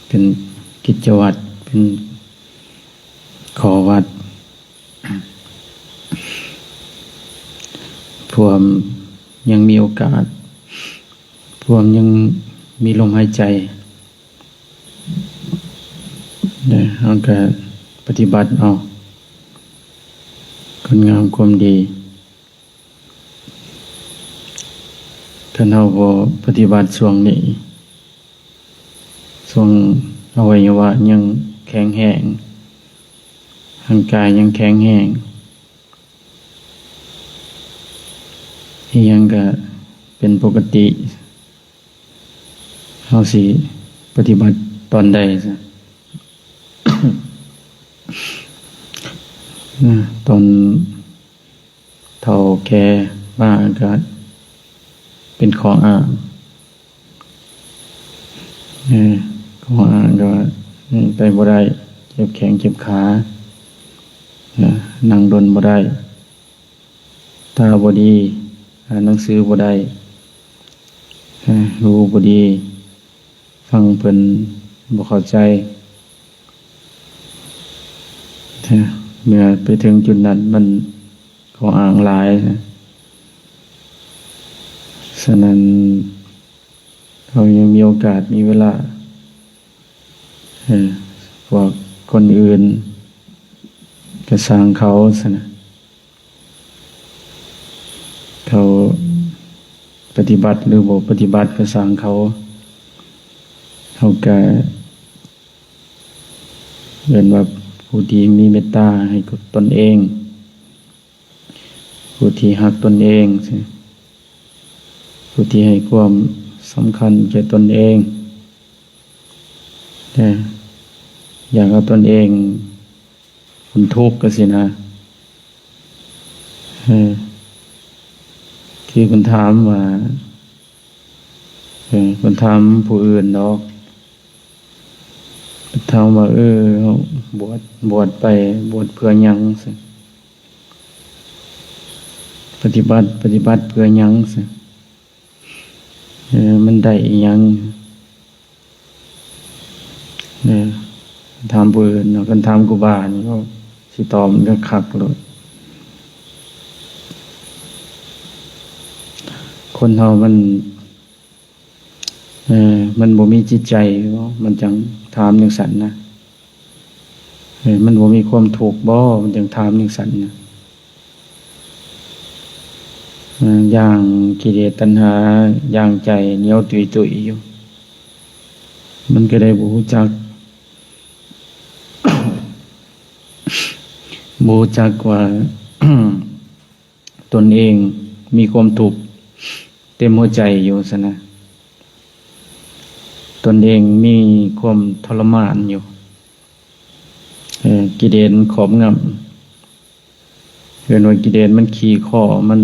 ເປັນກິດຈະວັດ ເປັນຂໍ້ວັດ. ພວມຍັງມີໂອກາດ, ພວມຍັງມີລົມຫາຍໃຈ, ເຮົາກະປະຕິບັດເອົາຄຸນງາມຄວາມດີ. ຄັນເຮົາບໍ່ປະຕິບັດຊ່ວງນີ້, ຊ່ວງອະໄວຍະວະຍັງແຂງແຮງ, ຮ່າງກາຍຍັງແຂງແຮງ, ອີ່ຫຍັງກະເປັນປົກກະຕິ, ເຮົາຊິປະຕິບັດຕອນໃດຊະ? ນະ, ຕອນເຖົ້າແກ່ມາກະເປັນຂໍ້ອ້າງ, ເອີ ຂໍ້ອ້າງກະວ່າ ເອີ ໄປບໍ່ໄດ້, ເຈັບແຂ້ງເຈັບຂາ, ເອີ ນັ່ງດົນບໍ່ໄດ້, ຕາບໍ່ດີ, ອ່ານໜັງສືບໍ່ໄດ້, ເອີ ຫູບໍ່ດີ, ຟັງເພິ່ນບໍ່ເຂົ້າໃຈ. ເມື່ອໄປເຖິງຈຸດນັ້ນ ມັນຂໍ້ອ້າງຫຼາຍ. ສະນັ້ນ ເຮົາຍັງມີໂອກາດ ມີເວລາ, ເອີ ພວກຄົນອື່ນກະຊ່າງເຂົາຊັ້ນນະ. ເຂົາປະຕິບັດ ຫຼື ບໍ່ປະຕິບັດກະຊ່າງເຂົາ, ເຮົາກະເອີ້ນວ່າຜູ້ທີ່ມີເມດຕາໃຫ້ກັບຕົນເອງ, ຜູ້ທີ່ຮັກຕົນເອງ, ຜູ້ທີ່ໃຫ້ຄວາມສຳຄັນແກ່ຕົນເອງ, ແຕ່ຢາກເອົາຕົນເອງ ຄົນທຸກຈັ່ງຊີ້ນະ. ເອີ ຄືເພິ່ນຖາມວ່າ, ເອີ ເພິ່ນຖາມຜູ້ອື່ນດອກ, ເພິ່ນຖາມວ່າ ເອີ ເຮົາບວດ, ບວດໄປ ບວດເພື່ອຫຍັງ? ປະຕິບັດ, ປະຕິບັດເພື່ອຫຍັງ? ເອີ ມັນໄດ້ອີ່ຫຍັງ? ເອີ ຖາມຜູ້ອື່ນເນາະ, ຄັນຖາມຄູບານີ້ ໂອ້ ຊິຕອບມັນກະຄັກໂລດ. ຄົນເຮົາມັນ, ເອີ ມັນບໍ່ມີຈິດໃຈບໍ? ມັນຈັ່ງຖາມຈັ່ງຊັ້ນນະ. ເອີ ມັນບໍ່ມີຄວາມທຸກບໍ? ມັນຈັ່ງຖາມຈັ່ງຊັ້ນນະ. ເອີ ຢ່າງກິເລດຕັນຫາ ຢ່າງໃຈໜຽວຕຸ້ຍໆຢູ່, ມັນກະໄດ້ບໍ່ຮູ້ຈັກ, ບໍ່ຮູ້ຈັກວ່າ ຕົນເອງມີຄວາມທຸກເຕັມຫົວໃຈຢູ່ຊັ້ນນະ, ຕົນເອງມີຄວາມທໍລະມານຢູ່. ເອີ ກິເລດມັນຄອບງຳ, ເອີ້ນວ່າກິເລດມັນຂີ່ຄໍ້, ມັນ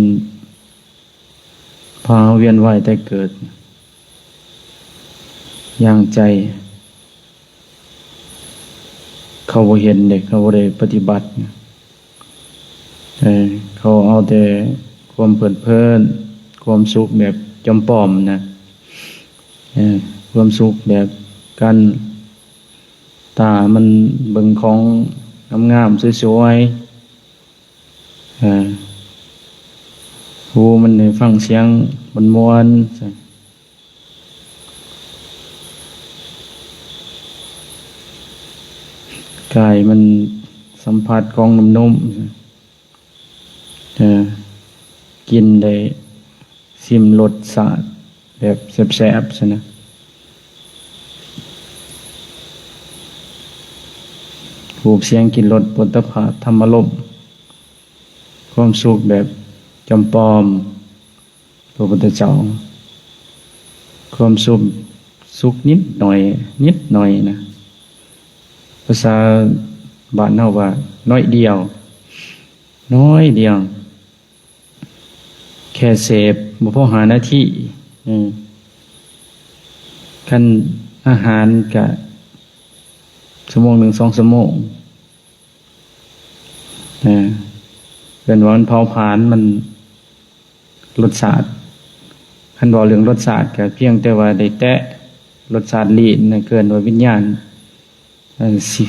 ພາເຮົາວຽນວ່າຍຕາຍເກີດ. ຢ່າງໃຈ ເຂົາບໍ່ເຫັນເດ້, ເຂົາບໍ່ໄດ້ປະຕິບັດ. ເອີ ເຂົາເອົາແຕ່ຄວາມເພີດເພີນ, ຄວາມສຸກແບບຈອມປອມນະ, ເອີ ຄວາມສຸກແບບກັ້ນຕາມັນເບິ່ງຂອງງາມໆ ສວຍໆ, ເອີ ຫູມັນໄດ້ຟັງສຽງມ່ວນໆ. ກາຍມັນສຳຜັດຂອງນຸ້ມໆ, ເອີ ກິນໄດ້ຊິມລົດຊາດແບບແຊບໆ ຊັ້ນນະ. ຮູບສຽງ ກິ່ນ ລົດ ໂຜດຖະພະ ທຳມາລົມ, ຄວາມສຸກແບບຈອມປອມ ພະພຸດທະເຈົ້າ, ຄວາມສຸກ ສຸກນິດໜ້ອຍ ນິດໜ້ອຍນະ, ພາສາບ້ານເຮົາວ່າໜ້ອຍດຽວ ໜ້ອຍດຽວ, ແຄ່ເສບບໍ່ພໍຫ້ານາທີ. ເອີ ຄັນອາຫານກະຊົ່ວໂມງໜຶ່ງ ສອງຊົ່ວໂມງ. ເອີ ເອີ້ນວ່າມັນເຜົາຜານ ມັນລົດຊາດ. ຄັນເວົ້າເລື່ອງລົດຊາດ ກະພຽງແຕ່ວ່າໄດ້ແຕະ ລົດຊາດລີ້ນນະ ເອີ້ນວ່າວິນຍານ ເອີ ຊິ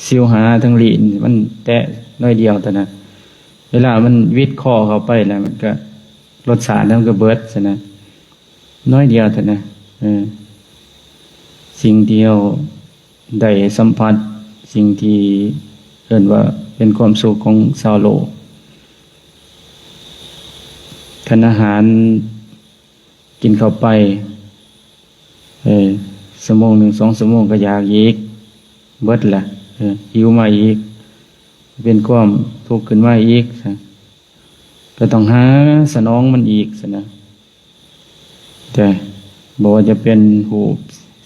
ຊິວຫາທາງລີ້ນ ມັນແຕະໜ້ອຍດຽວເທົ່ານັ້ນ ເວລາມັນຫວິດຄໍເຂົ້າໄປແລ້ວ ມັນກະ ລົດຊາດມັນກະເບິດຊັ້ນນະ ໜ້ອຍດຽວເທົ່ານັ້ນ. ເອີ ສິ່ງທີ່ເຮົາໄດ້ສຳຜັດ ສິ່ງທີ່ເອີ້ນວ່າເປັນຄວາມສຸກຂອງຊາວໂລກ ຄັນອາຫານ ກິນເຂົ້າໄປ ເອີ ຊົ່ວໂມງໜຶ່ງ ສອງຊົ່ວໂມງກໍຢາກອີກ ເບິດລະ ເອີ ຫິວມາອີກ ເປັນຄວາມທຸກຂຶ້ນມາອີກ ກໍຕ້ອງຫາສະໜອງມັນອີກຊັ້ນນະ. ແຕ່ບໍ່ວ່າຈະເປັນຮູບ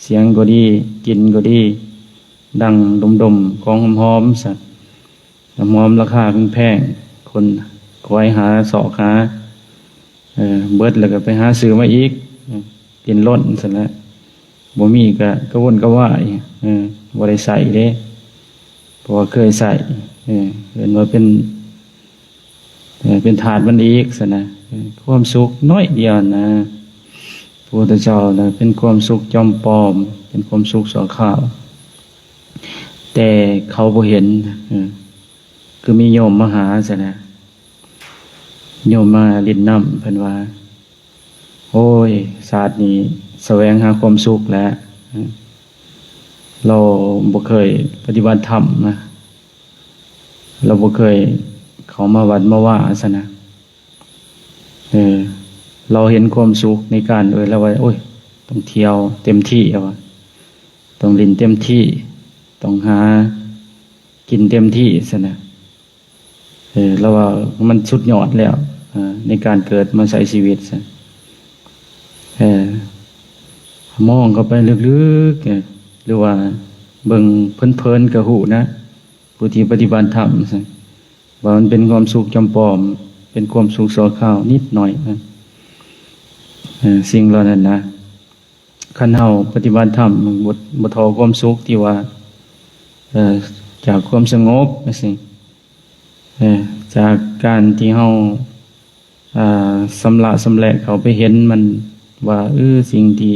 ສຽງກໍດີ ກິ່ນກໍດີ ດັງດົມໆ ຂອງຫອມໆ ຊະ ນ້ຳຫອມລາຄາແພງໆ ຄົນຄວາຍຫາຊອກຫາ ເອີ ເບິດແລ້ວກໍໄປຫາຊື້ມາອີກ ເອີ ດີ້ນລົນຊັ້ນແຫຼະ ບໍ່ມີກໍກະວົນກະວາຍ ເອີ ບໍ່ໄດ້ໃຊ້ເດ້ ເພາະວ່າເຄີຍໃຊ້ ເອີ ເອີ້ນວ່າເປັນ ເອີ ເປັນທາດມັນອີກຊັ້ນນະ. ເອີ ຄວາມສຸກໜ້ອຍດຽວນະ ພະພຸດທະເຈົ້ານະ ເປັນຄວາມສຸກຈອມປອມ ເປັນຄວາມສຸກຊົ່ວຄາວ ແຕ່ເຂົາບໍ່ເຫັນ ເອີ ຄືມີໂຍມມາຫາຊັ້ນນະ ໂຍມມາຫຼິ້ນນຳ ເພິ່ນວ່າ ໂອ້ຍ ຊາດນີ້ສະແຫວງຫາຄວາມສຸກແຫຼະ ເອີ ລາວບໍ່ເຄີຍປະຕິບັດທຳນະ ລາວບໍ່ເຄີຍເຂົ້າມາວັດມາວາຊັ້ນນະ ເອີ ລາວເຫັນຄວາມສຸກໃນການ ເອີ ລາວວ່າ ໂອ້ຍ ຕ້ອງທ່ຽວເຕັມທີ່ ລາວວ່າ ຕ້ອງຫຼິ້ນເຕັມທີ່ ຕ້ອງຫາກິນເຕັມທີ່ຊັ້ນນະ. ເອີ ລາວວ່າມັນສຸດຍອດແລ້ວ ເອີ ໃນການເກີດມາໃຊ້ຊີວິດຊັ້ນ ເອີ ມອງເຂົ້າໄປເລິກໆ ເອີ ຫຼືວ່າເບິ່ງເພີນໆ ກໍຮູ້ນະ ຜູ້ທີ່ປະຕິບັດທຳຊັ້ນ ວ່າມັນເປັນຄວາມສຸກຈອມປອມ ເປັນຄວາມສຸກຊົ່ວຄາວນິດໜ້ອຍ ເອີ ສິ່ງເຫຼົ່ານັ້ນນະ ຄັນເຮົາປະຕິບັດທຳ ມັນບໍ່ ບໍ່ທໍ່ຄວາມສຸກທີ່ວ່າ ເອີ ຈາກຄວາມສະຫງົບຈັ່ງຊີ້ ເອີ ຈາກການທີ່ເຮົາ ອ່າ ຊຳລະຊຳແຫຼະເຂົ້າໄປເຫັນມັນວ່າ ເອີ ສິ່ງທີ່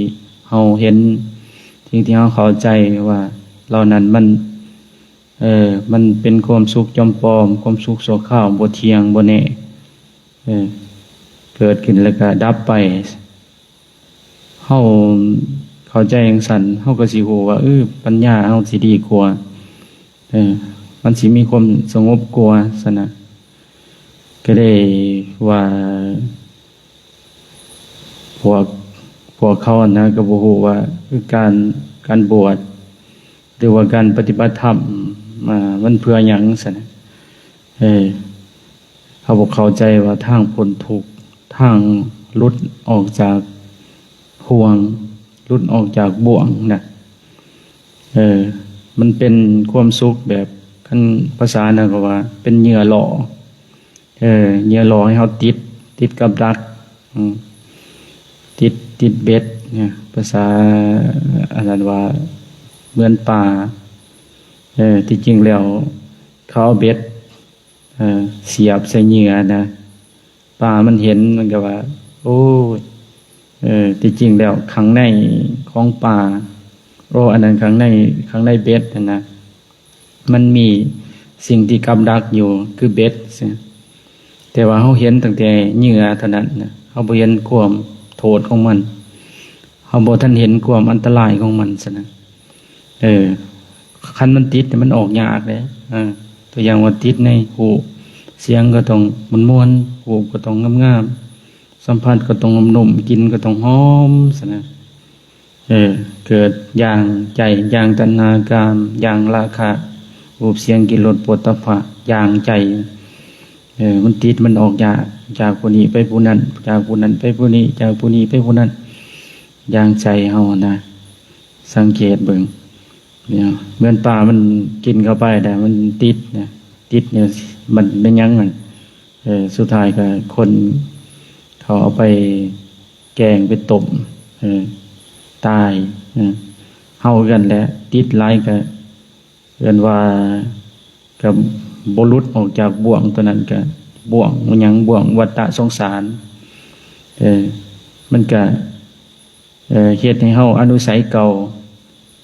ເຮົາເຫັນ ສິ່ງທີ່ເຮົາເຂົ້າໃຈວ່າເຫຼົ່ານັ້ນມັນ ເອີ ມັນເປັນຄວາມສຸກຈອມປອມ ຄວາມສຸກຊົ່ວຄາວ ບໍ່ທ່ຽງ ບໍ່ແນ່ ເອີ ເກີດຂຶ້ນແລ້ວກໍດັບໄປ. ເຮົາເຂົ້າໃຈຈັ່ງຊັ້ນ ເຮົາກໍຊິຮູ້ວ່າ ເອີ ປັນຍາເຮົາຊິດີກວ່າ ເອີ ມັນຊິມີຄວາມສະຫງົບກວ່າຊັ້ນນະ. ກໍເລີຍວ່າ ພວກ ພວກເຂົາຫັ້ນນະ ກໍບໍ່ຮູ້ວ່າ ເອີ ການ ການບວດ ຫຼືວ່າການປະຕິບັດທຳ ອ່າ ມັນເພື່ອຫຍັງຊັ້ນນະ. ເອີ ເຮົາບໍ່ເຂົ້າໃຈວ່າທາງພົ້ນທຸກ ທາງຫຼຸດອອກຈາກຫ່ວງ ຫຼຸດອອກຈາກບ່ວງນະ ເອີ ມັນເປັນຄວາມສຸກແບບ ຄັນພາສານັ້ນກໍວ່າເປັນເຫຍື່ອຫຼໍ່ ເຫຍື່ອຫຼໍ່ໃຫ້ເຮົາຕິດ ຕິດກັບດັກ ອືມ ຕິດ ຕິດເບັດ ພາສາອັນນັ້ນວ່າເໝືອນປາ ເອີ ທີ່ຈິງແລ້ວເຂົາເອົາເບັດ ເອີ ສຽບໃສ່ເຫຍື່ອນະ ປາມັນເຫັນ ມັນກໍວ່າ ໂອ້ຍ ເອີ ທີ່ຈິງແລ້ວຂ້າງໃນຂອງປາ ໂອ້ ອັນນັ້ນຂ້າງໃນ ຂ້າງໃນເບັດຫັ້ນນະ ມັນມີສິ່ງທີ່ກັບດັກຢູ່ ຄືເບັດ ແຕ່ວ່າເຮົາເຫັນຕັ້ງແຕ່ເຫຍື່ອເທົ່ານັ້ນນະ ເຮົາບໍ່ເຫັນຄວາມໂທດຂອງມັນ ເຮົາບໍ່ທັນເຫັນຄວາມອັນຕະລາຍຂອງມັນຊັ້ນນະ. ເອີ ຄັນມັນຕິດມັນອອກຍາກເດ້ ເອີ ຕົວຢ່າງວ່າຕິດໃນຮູບ ສຽງກໍຕ້ອງມ່ວນໆ ຮູບກໍຕ້ອງງາມໆ ສຳຜັດກໍຕ້ອງນຸ້ມໆ ກິ່ນກໍຕ້ອງຫອມຊັ້ນນະ. ເອີ ເກີດຢ່າງໃຈ ຢ່າງຕັນຫາກາມ ຢ່າງລາຄະ ຮູບ ສຽງ ກິ່ນ ລົດ ໂຜດຖັບພະ ຢ່າງໃຈ ເອີ ມັນຕິດ ມັນອອກຍາກ ຈາກຜູ້ນີ້ໄປຜູ້ນັ້ນ ຈາກຜູ້ນັ້ນໄປຜູ້ນີ້ ຈາກຜູ້ນີ້ໄປຜູ້ນັ້ນ ຢ່າງໃຈເຮົານະ ສັງເກດເບິ່ງ ເໝືອນປາມັນກິນເຂົ້າໄປແລ້ວມັນຕິດນະ ຕິດນີ້ມັນເປັນຫຍັງມັນ ເອີ ສຸດທ້າຍກໍຄົນເຂົາເອົາໄປແກງໄປຕົ້ມ ເອີ ຕາຍ ເອີ ເຮົາຄືກັນແຫຼະ ຕິດຫຼາຍກໍ ເອີ້ນວ່າກໍບໍ່ຫຼຸດອອກຈາກບ່ວງຕົວນັ້ນ ກໍບ່ວງຫຍັງ ບ່ວງວັດຕະສົງສານ ເອີ ມັນກໍ ເອີ ເຮັດໃຫ້ເຮົາອະນຸໄສເກົ່າ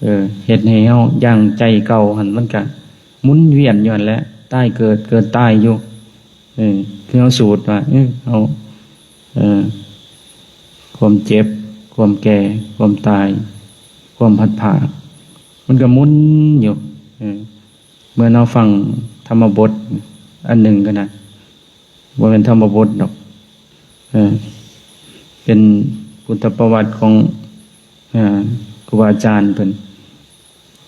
ເອີ ເຮັດໃຫ້ເຮົາຢ່າງໃຈເກົ່າຫັ້ນ ມັນກະໝູນວຽນຢູ່ຫັ້ນແຫຼະ ຕາຍເກີດ ເກີດຕາຍຢູ່ ເອີ ຄືເຮົາສູດວ່າ ເອີ ເຮົາ ເອີ ຄວາມເຈັບ ຄວາມແກ່ ຄວາມຕາຍ ຄວາມພັດພາກ ມັນກະໝູນຢູ່ ເອີ ເມື່ອເຮົາຟັງທຳມະບົດອັນໜຶ່ງກໍນະ ບໍ່ແມ່ນທຳມະບົດດອກ ເອີ ເປັນພຸດທະປະຫວັດຂອງ ເອີ ຄູບາອາຈານເພິ່ນ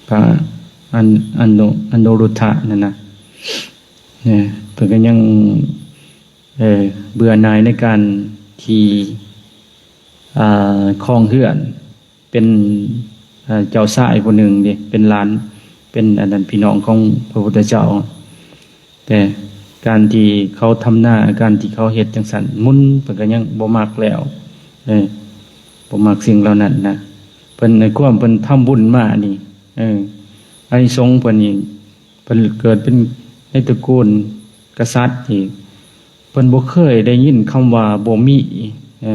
ພະອັນ ອະນຸ ອະນຸລຸດທະນັ້ນນະ ເອີ ເພິ່ນກໍຍັງ ເອີ ເບື່ອໜ່າຍໃນການທີ່ ອ່າ ຄອງເຮືອນ ເປັນ ເອີ ເຈົ້າຊາຍຜູ້ໜຶ່ງເດ ເປັນຫຼານ ເປັນອັນນັ້ນ ພີ່ນ້ອງຂອງພະພຸດທະເຈົ້າ ແຕ່ການທີ່ເຂົາທຳນາ ການທີ່ເຂົາເຮັດຈັ່ງຊັ້ນ ໝູນເພິ່ນກໍຍັງບໍ່ມັກແລ້ວ ເອີ ບໍ່ມັກສິ່ງເຫຼົ່ານັ້ນນະ ເພິ່ນ ໃນຄວາມເພິ່ນທຳບຸນມານີ້ ເອີ ອານິສົງເພິ່ນນີ້ ເພິ່ນເກີດເປັນໃນຕະກູນກະສັດນີ້ ເພິ່ນບໍ່ເຄີຍໄດ້ຍິນຄຳວ່າບໍ່ມີ ເອີ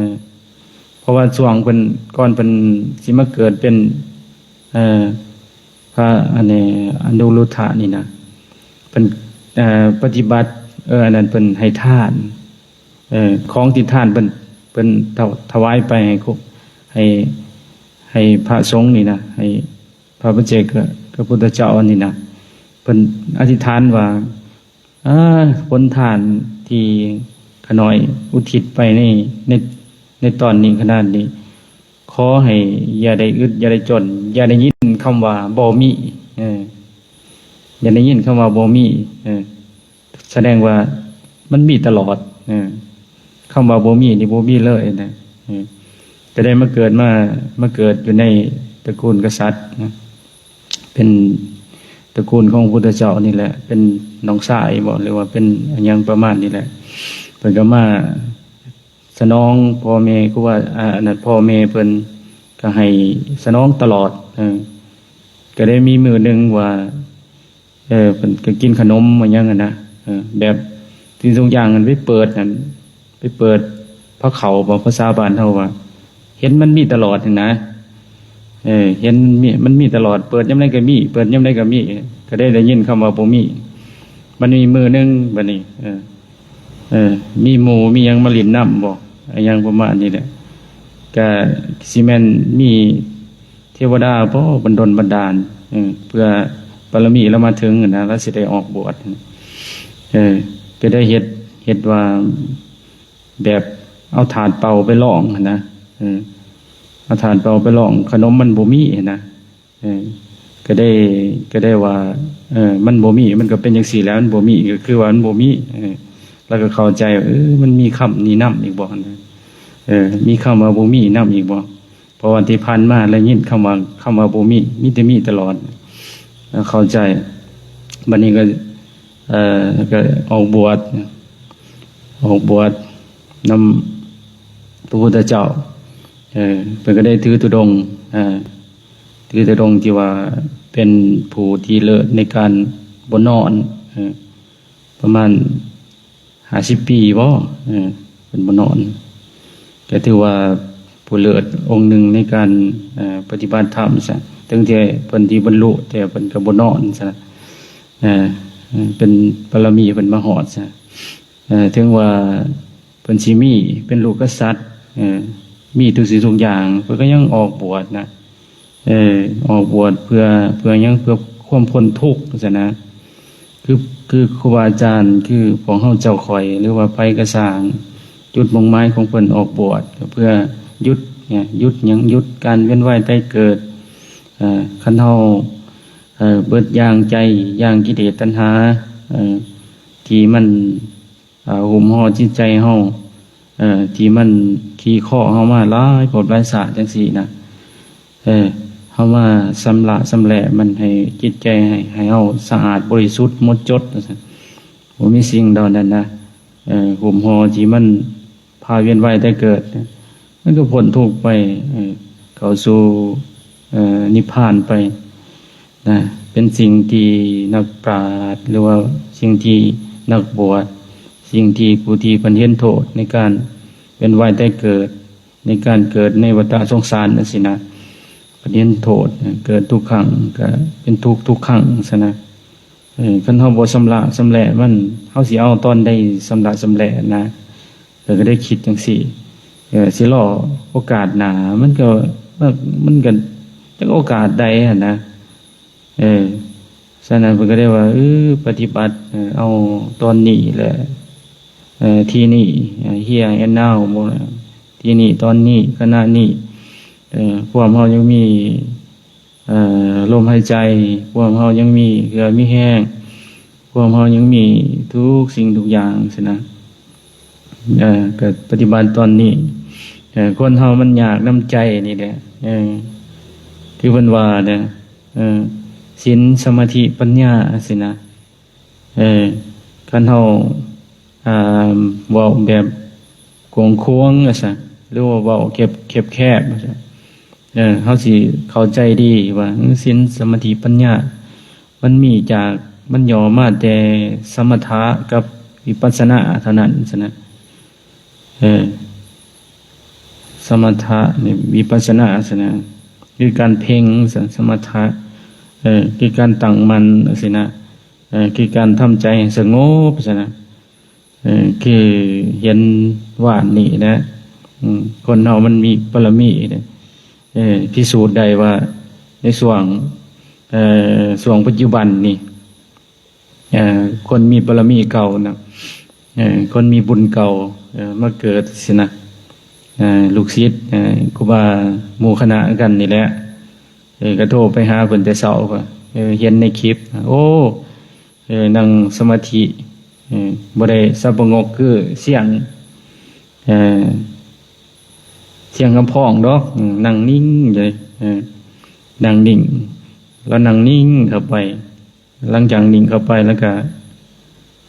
ເພາະວ່າຊ່ວງເພິ່ນ ກ່ອນເພິ່ນຊິມາເກີດເປັນ ເອີ ພະ ອັນນີ້ ອະນຸລຸດທະນີ້ນະ ເພິ່ນ ເອີ ປະຕິບັດ ເອີ ອັນນັ້ນ ເພິ່ນໃຫ້ທານ ເອີ ຂອງທີ່ທານເພິ່ນ ເພິ່ນຖະ ຖະຫວາຍໄປໃຫ້ ໃຫ້ ໃຫ້ພະສົງນີ້ນະ ໃຫ້ ພະປັດເຈກພະພຸດທະເຈົ້າອັນນີ້ນະ ເພິ່ນອະທິຖານວ່າ ອາ ຜົນທານທີ່ຂ້ານ້ອຍອຸທິດໄປໃນ ໃນ ໃນຕອນນີ້ຂະໜາດນີ້ ຂໍໃຫ້ຢ່າໄດ້ອຶດ ຢ່າໄດ້ຈົນ ຢ່າໄດ້ຍິນຄຳວ່າບໍ່ມີ ເອີ ຢ່າໄດ້ຍິນຄຳວ່າບໍ່ມີ ເອີ ສະແດງວ່າມັນມີຕະຫຼອດ ເອີ ຄຳວ່າບໍ່ມີນີ້ບໍ່ມີເລີຍນະ ເອີ ກໍໄດ້ມາເກີດ ມາ ມາເກີດຢູ່ໃນຕະກູນກະສັດນະ ເປັນຕະກູນຂອງພະພຸດທະເຈົ້ານີ້ແຫຼະ ເປັນນ້ອງຊາຍບໍ ຫຼືວ່າເປັນຫຍັງປະມານນີ້ແຫຼະ ເພິ່ນກໍມາສະໜອງພໍ່ແມ່ ຄືວ່າ ອາ ອັນນັ້ນ ພໍ່ແມ່ເພິ່ນກໍໃຫ້ສະໜອງຕະຫຼອດ ເອີ ກໍໄດ້ມີມື້ໜຶ່ງວ່າ ເອີ ເພິ່ນກໍກິນຂະໜົມອີ່ຫຍັງຫັ້ນນະ ເອີ ແບບສິ່ງທຸກຢ່າງຫັ້ນໄປເປີດຫັ້ນ ໄປເປີດພາເຂົ້າບໍ ພາສາບ້ານເຮົາວ່າ ເຫັນມັນມີຕະຫຼອດຫັ້ນນະ ເອີ ເຫັນມັນມີ ມັນມີຕະຫຼອດ ເປີດຍາມໃດກໍມີ ເປີດຍາມໃດກໍມີ ກໍໄດ້ ໄດ້ຍິນຄຳວ່າບໍ່ມີ ມັນມີມື້ໜຶ່ງບັດນີ້ ເອີ ເອີ ມີໝູ່ມີຫຍັງມາຫຼິ້ນນຳບໍ ອີ່ຫຍັງປະມານນີ້ແຫຼະ ກະຊິແມ່ນມີ ເທວະດາບໍ ບັນດົນບັນດານ ເອີ ເພື່ອບາລະມີລາວມາເຖິງຫັ້ນນະ ລາວຊິໄດ້ອອກບວດ ເອີ ກໍໄດ້ເຮັດ ເຮັດວ່າແບບເອົາຖາດເປົ່າໄປລອງຫັ້ນນະ ເອີ ເອົາຖາດເປົ່າໄປລອງ ຂະໜົມມັນບໍ່ມີຫັ້ນນະ ເອີ ກໍໄດ້ ກໍໄດ້ວ່າ ເອີ ມັນບໍ່ມີ ມັນກໍເປັນຈັ່ງຊີ້ແຫຼະ ມັນບໍ່ມີ ກໍຄືວ່າມັນບໍ່ມີ ເອີ ລາວກໍເຂົ້າໃຈວ່າ ເອີ ມັນມີຄຳນີ້ນຳອີກບໍ ເອີ ມີຄຳວ່າບໍ່ມີນຳອີກບໍ ເພາະວ່າທີ່ຜ່ານມາໄດ້ຍິນຄຳວ່າ ຄຳວ່າບໍ່ມີ ມີແຕ່ມີຕະຫຼອດ ເຂົ້າໃຈ ບັດນີ້ກໍ ເອີ ກໍອອກບວດ ອອກບວດນຳພະພຸດທະເຈົ້າ ເອີ ເພິ່ນກໍໄດ້ຖືທຸດົງ ເອີ ຖືທຸດົງທີ່ວ່າເປັນຜູ້ທີ່ເລີດໃນການບໍ່ນອນ ເອີ ປະມານຫ້າສິບປີບໍ ເອີ ເພິ່ນບໍ່ນອນ ກໍຖືວ່າຜູ້ເລີດອົງໜຶ່ງໃນການ ເອີ ປະຕິບັດທຳຊະ ເຖິງແຕ່ເພິ່ນທີ່ບັນລຸ ແຕ່ເພິ່ນກໍບໍ່ນອນຊະ ເອີ ເປັນບາລະມີເພິ່ນມາຮອດຊະ ເອີ ເຖິງວ່າເພິ່ນຊິມີ ເປັນລູກກະສັດ ເອີ ມີທຸກສິ່ງທຸກຢ່າງ ເພິ່ນກໍຍັງອອກບວດນະ ເອີ ອອກບວດເພື່ອ ເພື່ອຫຍັງ? ເພື່ອຄວາມພົ້ນທຸກຊັ້ນນະ ຄື ຄືຄູບາອາຈານ ຄືພວກເຮົາເຈົ້າຂ້ອຍ ຫຼືວ່າໃຜກໍຊ່າງ ຈຸດມຸ່ງໝາຍຂອງເພິ່ນອອກບວດ ກໍເພື່ອຢຸດ ຫຍັງ ຢຸດການວຽນວ່າຍຕາຍເກີດ ເອີ ຄັນເຮົາ ເອີ ເບິດຢ່າງໃຈ ຢ່າງກິເລດຕັນຫາ ເອີ ທີ່ມັນ ຫຸ້ມຫໍ່ຈິດໃຈເຮົາ ເອີ ທີ່ມັນຂີ່ຄໍເຮົາມາຫຼາຍພົບຫຼາຍຊາດຈັ່ງຊີ້ນະ ເອີ ເຮົາມາຊຳລະຊຳແຫຼະມັນໃຫ້ຈິດໃຈ ໃຫ້ ໃຫ້ເຮົາສະອາດບໍລິສຸດໝົດຈົດວ່າຊັ້ນ ບໍ່ມີສິ່ງເຫຼົ່ານັ້ນນະ ເອີ ຫຸ້ມຫໍ່ທີ່ມັນພາວຽນວ່າຍຕາຍເກີດ ມັນກໍພົ້ນທຸກໄປ ເອີ ເຂົ້າສູ່ ເອີ ນິບພານໄປ ນະ ເປັນສິ່ງທີ່ນັກປາດ ຫຼືວ່າສິ່ງທີ່ນັກບວດ ສິ່ງທີ່ຜູ້ທີ່ເພິ່ນເຫັນໂທດໃນການເປັນວ່າຍຕາຍເກີດ ໃນການເກີດໃນວັດຕະສົງສານຈັ່ງຊີ້ນະ ປະເດັນໂທດ ເກີດທຸກຄັ້ງກໍເປັນທຸກທຸກຄັ້ງຊັ້ນນະ. ເອີ ຄັນເຮົາບໍ່ຊຳລະຊຳແຫຼະມັນ ເຮົາຊິເອົາຕອນໃດຊຳລະຊຳແຫຼະນະ? ເອີ ກໍໄດ້ຄິດຈັ່ງຊີ້ ເອີ ຊິລໍໂອກາດໜ້າ ມັນກໍ ມັນກໍຈັກໂອກາດໃດຫັ້ນນະ. ເອີ ສະນັ້ນເພິ່ນກໍໄດ້ວ່າ ເອີ ປະຕິບັດ ເອີ ເອົາຕອນນີ້ແຫຼະ ເອີ ທີ່ນີ້ ເອີ here and now ບໍ່ ທີ່ນີ້ຕອນນີ້ຂະນະນີ້ ເອີ ພວກເຮົາຍັງມີ ເອີ ລົມຫາຍໃຈ ພວກເຮົາຍັງມີເຫື່ອມີແຮງ ພວກເຮົາຍັງມີທຸກສິ່ງທຸກຢ່າງຊີ້ນະ. ເອີ ກໍປະຕິບັດຕອນນີ້ ເອີ ຄົນເຮົາມັນຍາກນຳໃຈນີ້ແຫຼະ ເອີ ຄືເພິ່ນວ່ານະ ເອີ ສິນ ສະມາທິ ປັນຍາ ຊີ້ນະ. ເອີ ຄັນເຮົາ ອ່າ ເວົ້າແບບກວ້າງຂວາງວ່າຊະ ຫຼືວ່າເວົ້າແຄບ ແຄບໆວ່າຊະ ເອີ ເຮົາຊິເຂົ້າໃຈດີວ່າ ເອີ ສິນ ສະມາທິ ປັນຍາ ມັນມີຈາກ ມັນຫຍໍ້ມາແຕ່ສະມະຖະກັບວິປັດສະນາເທົ່ານັ້ນຊັ້ນນະ. ເອີ ສະມະຖະນີ້ ວິປັດສະນາຊັ້ນນະ ຄືການເພັ່ງຊັ້ນ ສະມະຖະ ເອີ ຄືການຕັ້ງໝັ້ນຊີ້ນະ ເອີ ຄືການທຳໃຈໃຫ້ສະຫງົບຊັ້ນນະ. ເອີ ຄືເຫັນວານນີ້ນະ ອືມ ຄົນເຮົາມັນມີບາລະມີເດ້ ເອີ ພິສູດໄດ້ວ່າໃນຊ່ວງ ເອີ ຊ່ວງປັດຈຸບັນນີ້ ເອີ ຄົນມີບາລະມີເກົ່ານະ ເອີ ຄົນມີບຸນເກົ່າ ເອີ ມາເກີດຊີ້ນະ ເອີ ລູກສິດ ເອີ ຄູບາໝູ່ຄະນະກັນນີ້ແຫຼະ ເອີ ກໍໂທໄປຫາເພິ່ນແຕ່ເຊົ້າ ເອີ ເຫັນໃນຄລິບ ໂອ້ ເອີ ນັ່ງສະມາທິ ເອີ ບໍ່ໄດ້ສັບປະຫງົກຄືສຽງ ເອີ ສຽງຄຳພ້ອງດອກ ນັ່ງນິ່ງເລີຍ ເອີ ນັ່ງນິ່ງ ລາວນັ່ງນິ່ງເຂົ້າໄປ ຫຼັງຈາກນິ່ງເຂົ້າໄປແລ້ວກະ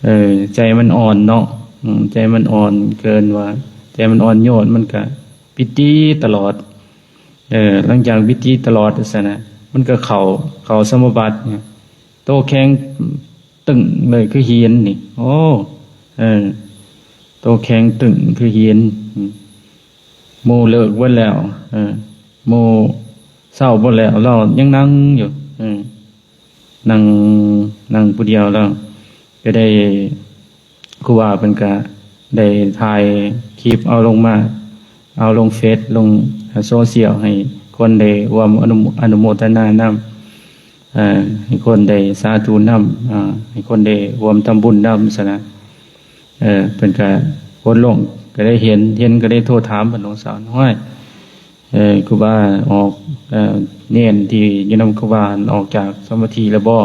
ເອີ ໃຈມັນອ່ອນເນາະ ອືມ ໃຈມັນອ່ອນ ເອີ້ນວ່າໃຈມັນອ່ອນໂຍນ ມັນກະປີຕິຕະຫຼອດ ເອີ ຫຼັງຈາກປີຕິຕະຫຼອດຊັ້ນນະ ມັນກະເຂົ້າ ເຂົ້າສະມາບັດ ໂຕແຂງຕຶ້ງເລີຍຄືຫີນນີ້ ໂອ້ ເອີ ໂຕແຂງຕຶ້ງຄືຫີນ ໝູ່ເລີກເບິດແລ້ວ ເອີ ໝູ່ເຊົາເບິດແລ້ວ ລາວຍັງນັ່ງຢູ່ ເອີ ນັ່ງ ນັ່ງຜູ້ດຽວ ແລ້ວກໍໄດ້ ຄູບາເພິ່ນກະໄດ້ຖ່າຍຄລິບເອົາລົງມາ ເອົາລົງເຟສ ລົງໂຊຊຽວ ໃຫ້ຄົນໄດ້ຮ່ວມອະນຸ ອະນຸໂມທະນານຳ ເອີ ໃຫ້ຄົນໄດ້ສາທຸນຳ ເອີ ໃຫ້ຄົນໄດ້ຮ່ວມທຳບຸນນຳຊັ້ນນະ. ເອີ ເພິ່ນກະໂພສລົງ ກະໄດ້ເຫັນ ເຫັນກະໄດ້ໂທຖາມເພິ່ນ ຫຼວງສາວ ຫ້ວຍ ເອີ ຄູບາອອກ ເອີ ເນນທີ່ຢູ່ນຳຄູບາອອກຈາກສະມາທິແລ້ວບໍ່?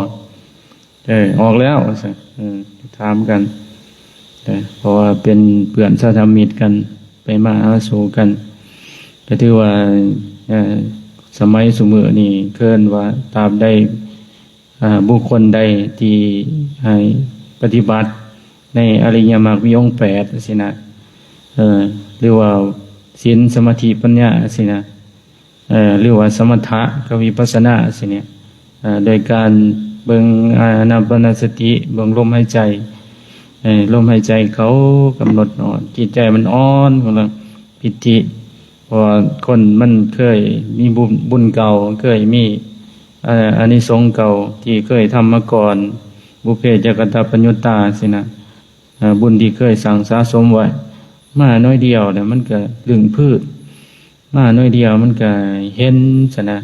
ເອີ ອອກແລ້ວ ວ່າຊັ້ນ ເອີ ຖາມກັນ ເອີ ເພາະວ່າເປັນເພື່ອນສະຫະທຳມິດກັນ ໄປມາຫາສູ່ກັນ ກະຖືວ່າ ເອີ ສະໄໝຊຸມື້ນີ້ ເອີ້ນວ່າຕາບໃດ ອາ ບຸກຄົນໃດທີ່ໃຫ້ປະຕິບັດໃນອະລິຍະມັກມີອົງແປດຊີ້ນະ ເອີ ຫຼືວ່າສິນ ສະມາທິ ປັນຍາຊີ້ນະ ເອີ ຫຼືວ່າສະມະຖະກັບວິປັດສະນາຊີ້ນະ ເອີ ໂດຍການເບິ່ງອານາປານະສະຕິ ເບິ່ງລົມຫາຍໃຈ ເອີ ລົມຫາຍໃຈເຂົ້າກຳນົດອອກ ຈິດໃຈມັນອ່ອນ ຂອງເຮົາ ປີຕິ ເພາະວ່າຄົນມັນເຄີຍມີບຸນ ບຸນເກົ່າ ເຄີຍມີ ອາ ອານິສົງເກົ່າທີ່ເຄີຍທຳມາກ່ອນ ບຸບເພຈະກະຕະປະຍຸດຕາຊີ້ນະ ອາ ບຸນທີ່ເຄີຍສ້າງສະສົມໄວ້ ມາໜ້ອຍດຽວແລ້ວມັນກະລຶ້ງຜືດ ມາໜ້ອຍດຽວມັນກະເຫັນຊັ້ນນະ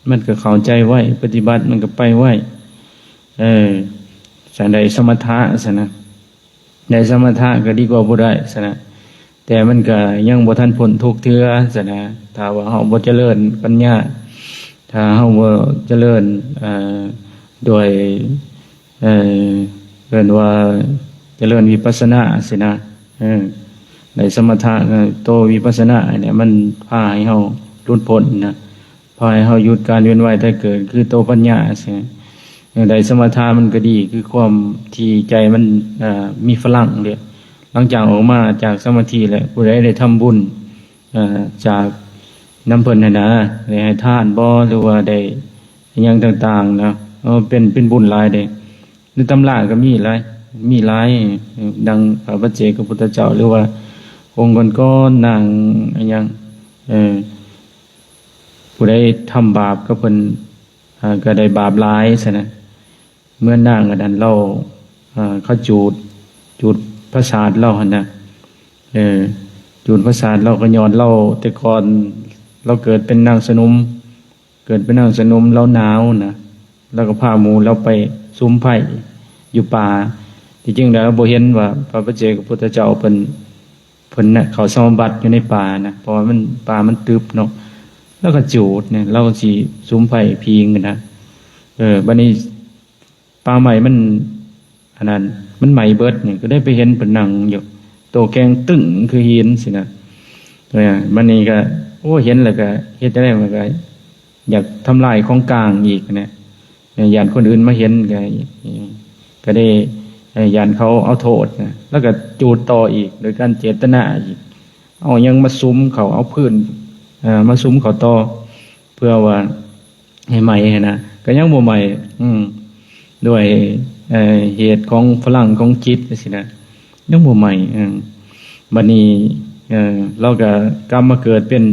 ມັນກະເຂົ້າໃຈໄວ ປະຕິບັດມັນກະໄປໄວ ເອີ ຊັ້ນໃດສະມະຖະຊັ້ນນະ ໄດ້ສະມະຖະກໍດີກວ່າບໍ່ໄດ້ຊັ້ນນະ ແຕ່ມັນກໍຍັງບໍ່ທັນພົ້ນທຸກເທື່ອຊັ້ນນະ ຖ້າວ່າເຮົາບໍ່ຈະເລີນປັນຍາ ຖ້າເຮົາບໍ່ຈະເລີນ ເອີ ໂດຍ ເອີ ເອີ້ນວ່າຈະເລີນວິປັດສະນາຊີ້ນະ ເອີ ໄດ້ສະມະຖະ ໂຕວິປັດສະນານີ້ແຫຼະ ມັນພາໃຫ້ເຮົາຫຼຸດພົ້ນນະ. ພາໃຫ້ເຮົາຢຸດການວຽນວ່າຍຕາຍເກີດ ຄືໂຕປັນຍາຊີ້ນະ. ຢ່າງໃດສະມະຖະມັນກໍດີ ຄືຄວາມທີ່ໃຈມັນ ເອີ ມີພະລັງເດ. ຫຼັງຈາກອອກມາຈາກສະມາທິແລ້ວ ຜູ້ໃດໄດ້ທຳບຸນ ເອີ ຈາກນຳເພິ່ນຫັ້ນນະ ໄດ້ໃຫ້ທານບໍ ຫຼືວ່າໄດ້ຫຍັງຕ່າງໆນະ ເອີ ເປັນ ເປັນບຸນຫຼາຍເດ. ໃນຕຳລາກໍມີຫຼາຍ ມີຫຼາຍ ດັ່ງພະປັດເຈກະພຸດທະເຈົ້າ ຫຼືວ່າອົງກ່ອນໆ ນາງອີຫຍັງ ເອີ ຜູ້ໃດທຳບາບກັບເພິ່ນ ເອີ ກໍໄດ້ບາບຫຼາຍຊັ້ນນະ. ເໝືອນນາງອັນນັ້ນ ລາວ ເອີ ເຂົາຈູດ ຈູດປະສາດລາວຫັ້ນນະ ເອີ ຈູດປະສາດລາວ ກໍຍ້ອນລາວແຕ່ກ່ອນລາວເກີດເປັນນາງສະໜຸມ ເກີດເປັນນາງສະໜຸມ ລາວໜາວນະ ລາວກໍພາໝູ່ລາວໄປສຸມໄຟຢູ່ປ່າ. ທີ່ຈິງແລ້ວລາວບໍ່ເຫັນວ່າພະປັດເຈກະພຸດທະເຈົ້າເພິ່ນ ເພິ່ນນະເຂົ້າສະມາບັດຢູ່ໃນປ່ານະ ເພາະວ່າມັນ ປ່າມັນຕຶບເນາະ. ລາວກໍຈູດນີ້ ລາວກໍຊິສຸມໄຟພິງນະ. ເອີ ບັດນີ້ປ່າໄມ້ມັນ ອັນນັ້ນ ມັນໄໝ້ເບິດນີ້ ກໍໄດ້ໄປເຫັນເພິ່ນນັ່ງຢູ່ ໂຕແຂງຕຶ້ງຄືຫີນຊີ້ນະ. ເອີ ບັດນີ້ກໍ ໂອ້ ເຫັນແລ້ວກໍເຮັດຈັ່ງໃດ ມັນກໍຢາກທຳລາຍຂອງກາງອີກນະ. ເອີ ຢ້ານຄົນອື່ນມາເຫັນກໍ ກໍໄດ້ ເອີ ຢ້ານເຂົາເອົາໂທດນະ. ແລ້ວກໍຈູດຕໍ່ອີກໂດຍການເຈດຕະນາອີກ ເອົາຫຍັງມາສຸມເຂົ້າ ເອົາພື້ນ ເອີ ມາສຸມເຂົ້າຕໍ່ ເພື່ອວ່າໃຫ້ໄໝ້ຫັ້ນນະ ກໍຍັງບໍ່ໄໝ້ ອືມ ດ້ວຍ ເອີ ເຫດຂອງພະລັງຂອງຈິດຈັ່ງຊີ້ນະ ຍັງບໍ່ໄໝ້. ເອີ ບັດນີ້ ເອີ ລາວກໍກັບມາເກີດເປັນ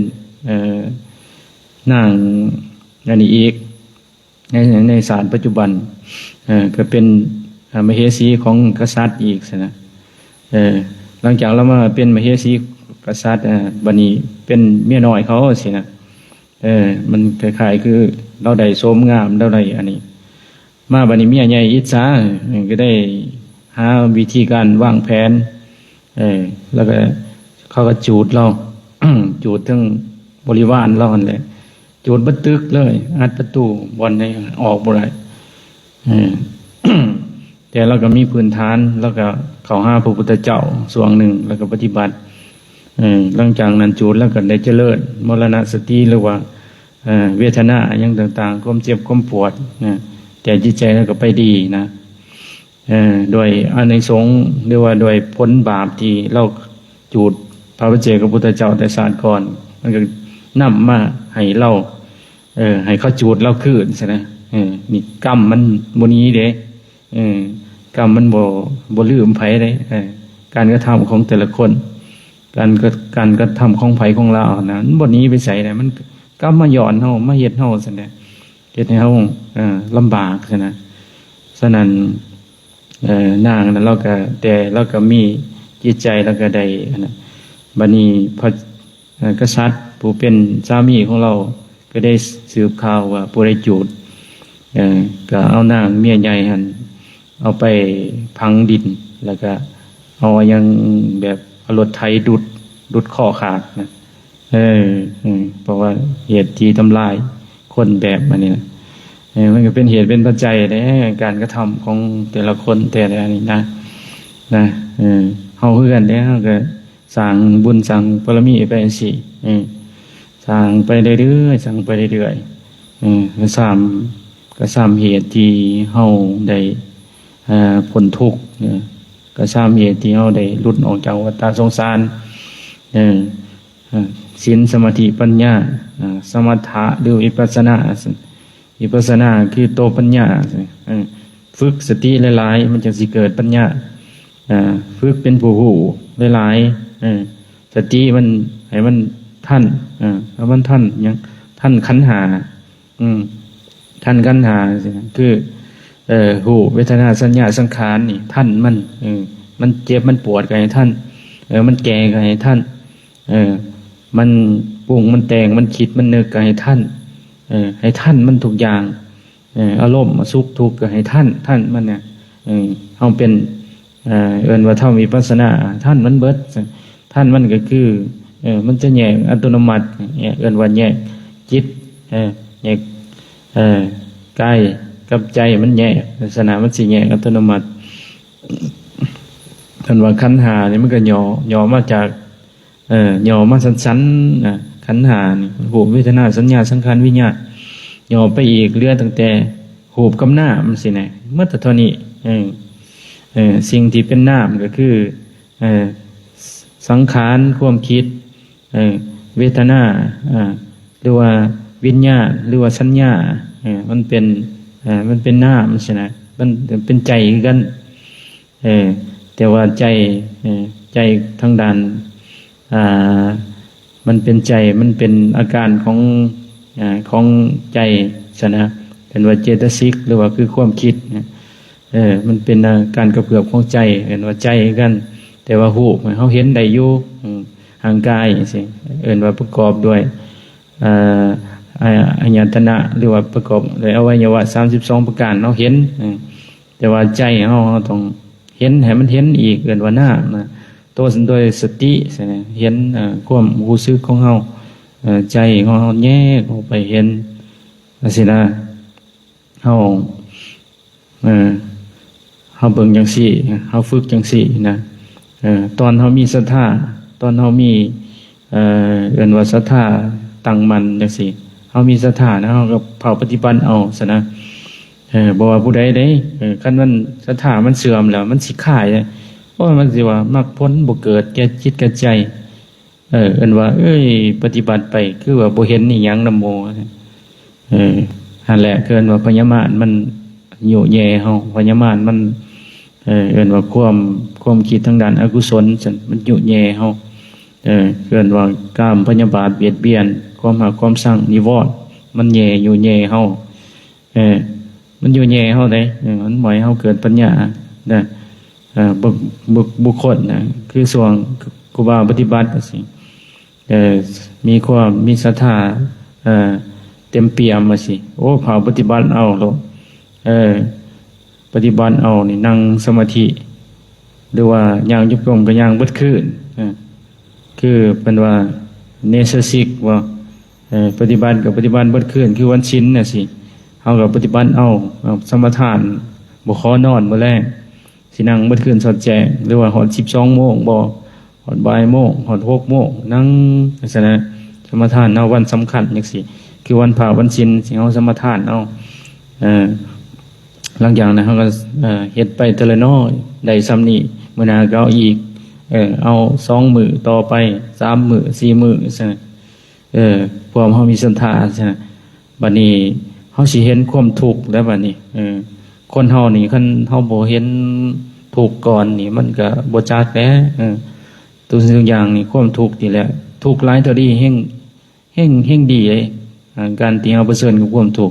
ເອີ ນາງອັນນີ້ອີກ ໃນ ໃນຊາດປັດຈຸບັນ ເອີ ກໍເປັນ ເອີ ມະເຫສີຂອງກະສັດອີກຊັ້ນນະ. ເອີ ຫຼັງຈາກລາວມາເປັນມະເຫສີກະສັດ ເອີ ບັດນີ້ເປັນເມຍນ້ອຍເຂົາຊີ້ນະ. ເອີ ມັນຄ້າຍໆຄືລາວໄດ້ໂສມງາມ ລາວໄດ້ອັນນີ້ມາ. ບັດນີ້ເມຍໃຫຍ່ອິດສາ ເອີ ກໍໄດ້ຫາວິທີການວາງແຜນ ເອີ ແລ້ວກໍເຂົາກໍຈູດລາວ ຈູດເຖິງບໍລິວານລາວຫັ້ນແຫຼະ ຈູດເບິດຕຶກເລີຍ ອັດປະຕູບ່ອນໃດອອກບໍ່ໄດ້. ເອີ ແຕ່ລາວກໍມີພື້ນຖານ ລາວກໍເຂົ້າຫາພະພຸດທະເຈົ້າຊ່ວງໜຶ່ງ ແລ້ວກໍປະຕິບັດ. ເອີ ຫຼັງຈາກນັ້ນຈູດແລ້ວກໍໄດ້ຈະເລີນມໍລະນະສະຕິ ຫຼືວ່າ ເອີ ເວທະນາຫຍັງຕ່າງໆ ຄວາມເຈັບຄວາມປວດນະ ແຕ່ຈິດໃຈລາວກໍໄປດີນະ. ເອີ ດ້ວຍອານິສົງ ຫຼືວ່າດ້ວຍຜົນບາບທີ່ລາວຈູດພະປັດເຈກະພຸດທະເຈົ້າແຕ່ຊາດກ່ອນ ມັນກໍນຳມາໃຫ້ລາວ ເອີ ໃຫ້ເຂົາຈູດລາວຄືນຊັ້ນນະ. ເອີ ນີ້ກຳມັນບໍ່ໜີເດ້ ເອີ ກຳມັນບໍ່ ບໍ່ລືມໃຜເດ້. ເອີ ການກະທຳຂອງແຕ່ລະຄົນ ການກະ ການກະທຳຂອງໃຜຂອງລາວຫັ້ນນະ ມັນບໍ່ໜີໄປໃສເດ້ ມັນກັບມາຍ້ອນເຮົາ ມາເຮັດເຮົາຊັ້ນແຫຼະ ເຮັດໃຫ້ເຮົາ ເອີ ລຳບາກຊັ້ນນະ. ສະນັ້ນ ເອີ ນາງນັ້ນລາວກະ ແຕ່ລາວກະມີຈິດໃຈ ລາວກະໄດ້ອັນນັ້ນ. ບັດນີ້ພະ ເອີ ກະສັດຜູ້ເປັນສາມີຂອງລາວ ກໍໄດ້ສືບຂ່າວວ່າຜູ້ໃດຈູດ ເອີ ກໍເອົານາງເມຍໃຫຍ່ຫັ້ນ ເອົາໄປຝັງດິນ ແລ້ວກໍເອົາຫຍັງແບບເອົາລົດໄຖດຸດ ດຸດຄໍຂາດນະ. ເອີ ເອີ ເພາະວ່າເຫດທີ່ທຳລາຍຄົນແບບອັນນີ້ນະ ເອີ ມັນກໍເປັນເຫດເປັນປັດໄຈແຫຼະ ການກະທຳຂອງແຕ່ລະຄົນແຕ່ລະອັນນີ້ນະ ນະ. ເອີ ເຮົາຄືກັນແຫຼະ ເຮົາກໍ ສ້າງບຸນສ້າງບາລະມີໄປຈັ່ງຊີ້ ເອີ ສ້າງໄປເລື້ອຍໆ ສ້າງໄປເລື້ອຍໆ ເອີ ກໍຊ້ຳ ກໍຊ້ຳເຫດທີ່ເຮົາໄດ້ ເອີ ພົ້ນທຸກ ເອີ ກໍຊ້ຳເຫດທີ່ເຮົາໄດ້ຫຼຸດອອກຈາກວັດຕະສົງສານ ເອີ ເອີ ສິນ ສະມາທິ ປັນຍາ ເອີ ສະມັດຖະ ຫຼື ວິປັດສະນາ ວິປັດສະນາຄືໂຕປັນຍາ ເອີ ຝຶກສະຕິຫຼາຍໆ ມັນຈັ່ງຊິເກີດປັນຍາ. ເອີ ຝຶກເປັນຜູ້ຮູ້ຫຼາຍໆ ເອີ ສະຕິມັນໃຫ້ມັນທັນ ເອີ ໃຫ້ມັນທັນຫຍັງ ທັນຂັນຫ້າ ອືມ ທັນຂັນຫ້າ ຈັ່ງຊີ້ນະ ຄື ເອີ ຮູບ ເວທະນາ ສັນຍາ ສັງຂານນີ້ ທັນມັນ ເອີ ມັນເຈັບມັນປວດກໍໃຫ້ທັນ ເອີ ມັນແກ່ກໍໃຫ້ທັນ ເອີ ມັນປຸງມັນແຕ່ງ ມັນຄິດມັນນຶກກໍໃຫ້ທັນ ເອີ ໃຫ້ທັນມັນທຸກຢ່າງ ເອີ ອາລົມສຸກທຸກກໍໃຫ້ທັນ ທັນມັນນະ ເອີ ເຮົາເປັນ ເອີ ເອີ້ນວ່າທຳວິປັດສະນາ ທັນມັນເບິດ ທັນມັນກໍຄື ເອີ ມັນຈະແຍກອັດຕະໂນມັດ ເອີ້ນວ່າແຍກຈິດ ເອີ ແຍກ ເອີ ກາຍກັບໃຈມັນແຍກ ລັກສະນະມັນຊິແຍກອັດຕະໂນມັດ. ຄັນວ່າຂັນຫ້ານີ້ມັນກໍຫຍໍ້ ຫຍໍ້ມາຈາກ ເອີ ຫຍໍ້ມາສັ້ນໆນະ ຂັນຫ້ານີ້ ຮູບ ເວທະນາ ສັນຍາ ສັງຂານ ວິນຍານ ຫຍໍ້ໄປອີກ ເຫຼືອຕັ້ງແຕ່ຮູບກັບນາມຊີ້ນະ ໝົດແຕ່ເທົ່ານີ້. ເອີ ເອີ ສິ່ງທີ່ເປັນນາມກໍຄື ເອີ ສັງຂານ ຄວາມຄິດ ເອີ ເວທະນາ ເອີ ຫຼືວ່າວິນຍານ ຫຼືວ່າສັນຍາ ເອີ ມັນເປັນ ເອີ ມັນເປັນນາມຊີ້ນະ ມັນເປັນໃຈຄືກັນ. ເອີ ແຕ່ວ່າໃຈ ເອີ ໃຈທາງດ້ານ ອ່າ ມັນເປັນໃຈ ມັນເປັນອາການຂອງ ອາ ຂອງໃຈຊັ້ນນະ ເອີ້ນວ່າເຈຕະສິກ ຫຼືວ່າຄືຄວາມຄິດນະ. ເອີ ມັນເປັນ ອາ ການກະເພື່ອມຂອງໃຈ ເອີ້ນວ່າໃຈຄືກັນ. ແຕ່ວ່າຮູບເຮົາເຫັນໄດ້ຢູ່ ອາ ຮ່າງກາຍຈັ່ງຊີ້ ເອີ້ນວ່າປະກອບດ້ວຍ ອາ ອາ ອາຍະຕະນະ ຫຼືວ່າປະກອບດ້ວຍອະໄວຍະວະສາມສິບສອງປະການ ເຮົາເຫັນ ເອີ ແຕ່ວ່າໃຈເຮົາ ເຮົາຕ້ອງເຫັນໃຫ້ມັນເຫັນອີກ ເອີ້ນວ່ານາມນະ. ໂຕໂດຍສະຕິ ເຫັນ ເອີ ຄວາມຮູ້ສຶກຂອງເຮົາ ເອີ ໃຈຂອງເຮົາແຍກອອກໄປເຫັນ ຈັ່ງຊີ້ນະ. ເຮົາ ເອີ ເຮົາເບິ່ງຈັ່ງຊີ້ ເຮົາຝຶກຈັ່ງຊີ້ນະ. ເອີ ຕອນເຮົາມີສັດທາ ຕອນເຮົາມີ ເອີ ເອີ້ນວ່າສັດທາຕັ້ງໝັ້ນຈັ່ງຊີ້ ເຮົາມີສັດທານະ ເຮົາກໍເຝົ້າປະຕິບັດເອົາຊັ້ນນະ. ເອີ ບໍ່ວ່າຜູ້ໃດເດ້ ເອີ ຄັນມັນ ສັດທາມັນເສື່ອມແລ້ວ ມັນຊິຄາຍ ໂອ້ຍ ມັນຊິວ່າມັກຜົນບໍ່ເກີດແກ່ຈິດແກ່ໃຈ. ເອີ ເອີ້ນວ່າ ເອີຍ ປະຕິບັດໄປຄືວ່າບໍ່ເຫັນອີ່ຫຍັງນຳໝູ່. ເອີ ຫັ້ນແຫຼະ ເອີ້ນວ່າພະຍາມານມັນຍຸແຍ່ເຮົາ ພະຍາມານມັນ ເອີ ເອີ້ນວ່າຄວາມ ຄວາມຄິດທາງດ້ານອະກຸສົນຊັ້ນ ມັນຍຸແຍ່ເຮົາ. ເອີ ເອີ້ນວ່າກາມພະຍາບາດບຽດບຽນ ຄວາມຮັກຄວາມຊັງ ນິວອນ ມັນແຍ່ຍຸແຍ່ເຮົາ. ເອີ ມັນຢູ່ແຍ່ເຮົາເດ້ ເອີ ມັນບໍ່ໃຫ້ເຮົາເກີດປັນຍານະ. ເອີ ບຸ ບຸ ບຸກຄົນນະ ຄືຊ່ວງຄູບາປະຕິບັດຈັ່ງຊີ້ ເອີ ມີຄວາມມີສັດທາ ເອີ ເຕັມປ່ຽມວ່າຊີ້ ໂອ້ ພາປະຕິບັດເອົາໂລດ ເອີ ປະຕິບັດເອົານີ້ ນັ່ງສະມາທິ ຫຼືວ່າຍ່າງຈົງກົມກໍຍ່າງເບິດຄືນ ເອີ ຄືເພິ່ນວ່າເນເຊີຊິກບໍ ເອີ ປະຕິບັດກໍປະຕິບັດເບິດຄືນ ຄືວັນສິນຈັ່ງຊີ້ ເຮົາກໍປະຕິບັດເອົາ ເອົາສະມາທານ ບໍ່ຂໍນອນມື້ແລງ ຊິນັ່ງເບິດຄືນສອດແຈ້ງ ຫຼືວ່າຮອດສິບສອງໂມງບໍ ຮອດບ່າຍໂມງ ຮອດຫົກໂມງ ນັ່ງຈັ່ງຊີ້ນະ ສະມາທານເອົາວັນສຳຄັນຈັ່ງຊີ້ ຄືວັນພະວັນສິນ ຊິເຮົາສະມາທານເອົາ ເອີ ຫຼັງຈາກນັ້ນເຮົາກໍ ເອີ ເຮັດໄປເທື່ອລະໜ້ອຍ ໄດ້ຊ່ຳນີ້ ມື້ໜ້າກໍເອົາອີກ ເອີ ເອົາສອງມື້ຕໍ່ໄປ ສາມມື້ ສີ່ມື້ ຊັ້ນ ເອີ ພວກເຮົາມີສັດທາ ຊັ້ນ ບັດນີ້ເຮົາຊິເຫັນຄວາມທຸກແລ້ວບັດນີ້ ເອີ ຄົນເຮົານີ້ ຄັນເຮົາບໍ່ເຫັນທຸກກ່ອນນີ້ ມັນກໍບໍ່ຈັກແຫຼະ ເອີ ທຸກສິ່ງທຸກຢ່າງນີ້ ຄວາມທຸກນີ້ແຫຼະ ທຸກຫຼາຍເທົ່າໃດແຮ່ງ ແຮ່ງ ແຮ່ງດີເດ້ ອາ ການທີ່ເຮົາປະເຊີນກັບຄວາມທຸກ